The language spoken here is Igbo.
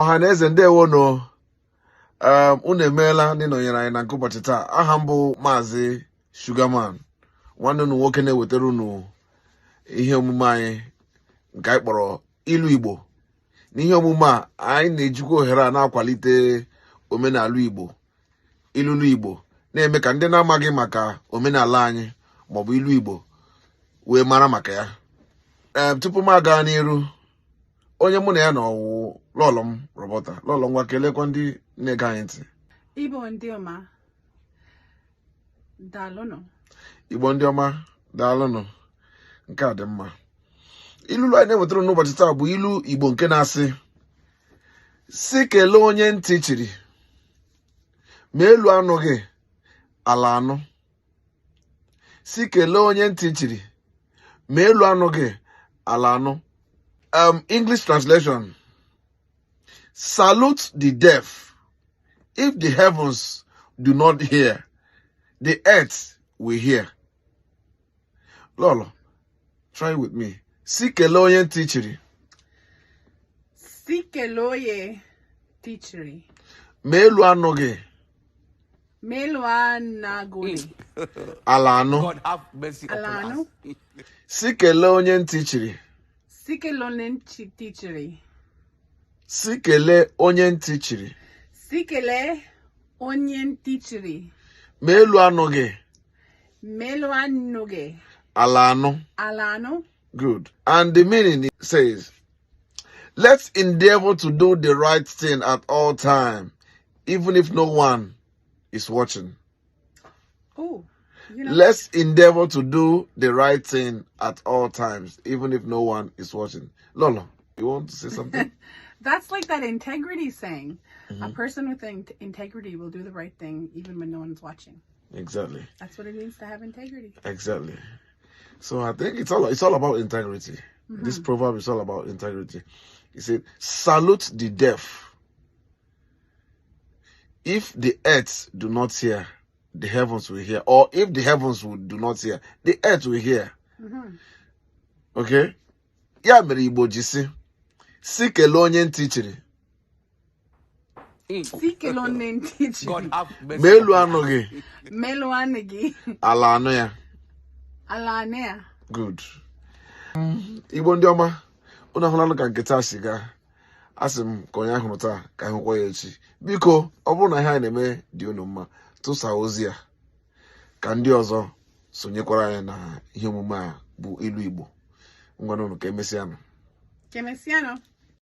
Ọha na eze, ndewonụ. Unu emeela n'ịnọnyere anyị na nke ụbọchị taa. Aha m bụ Maazị Sugarman, nwanne unu nwoke na-ewetara unu ihe omume anyị nke anyị kpọrọ Ilu Igbo. N'ihe omume a, anyị na-ejikwa ohere a na-akwalite omenala Igbo, ilulu Igbo, na-eme ka ndị na-amaghị maka omenala anyị maọbụ ilu Igbo wee mara maka ya. Ee, tupu m aga n'iru, onye mụ na ya nọ wụ lọlọ m, Roberta. Lọlọ, ngwa, kelekwa ndị na-ege anyị ntị. Igbo ndị ọma, daalụnụ. Igbo ndị ọma, daalụnụ. Nke a dị mma. Ilulu anyị na-ewetara n'ụbọchị taa bụ ilu Igbo nke na-asị, si kelee onye ntị chiri, ma elu anụghị, ala anụ. Si kelee onye ntị chiri, ma elu anụghị, ala anụ. English translation: Salute the deaf. If the heavens do not hear, the earth will hear. Lọlọ, try with me. Si kelee onye ntị chiri. Si kelee onye ntị chiri. Ma elu anụghị, Ma elu anụghị, ala anụ. God have mercy upon Ala anụ. us. Si kelee onye ntị chiri. Si kelee onye ntị chiri. Si kelee onye ntị chiri. Si kelee onye ntị chiri. Ma elu anụghị, Ma elu anụghị, ala anụ. Ala anụ. Good. And the meaning says, let's endeavor to do the right thing at all time, even if no one is watching. Oh, you know. Let's endeavor to do the right thing at all times, even if no one is watching. Lolo, you want to say something? That's like that integrity saying. A person with integrity will do the right thing even when no one's watching. That's what it means to have integrity. Exactly. So I think it's all about integrity. This proverb is all about integrity. He said, "Salute the deaf. If the earth do not hear, the heavens will hear. Or if the heavens will do not hear, the earth will hear." Okay? Ya mere Igbo ji sị, si kelee onye ntị chiri, Si kelee onye ntị chiri. God have mercy ma elu upon us. anụghị, Ma elu anụghị, ala anụ ya. Ala anụ ya. Good. Igbo ndị ọma, unu ahụlanụ ka nke taa si gaa. Asị m ka onye ahụrụ taa ka anyị hụkwa ya echi. Biko, ọ bụrụ na ihe anyị na-eme dị unu mma, tụsa ozi a ka ndị ọzọ sonyekwara anyị na ihe omume a bụ Ilu Igbo. Ngwanụ, ka emesịanụ. Ka emesịanụ.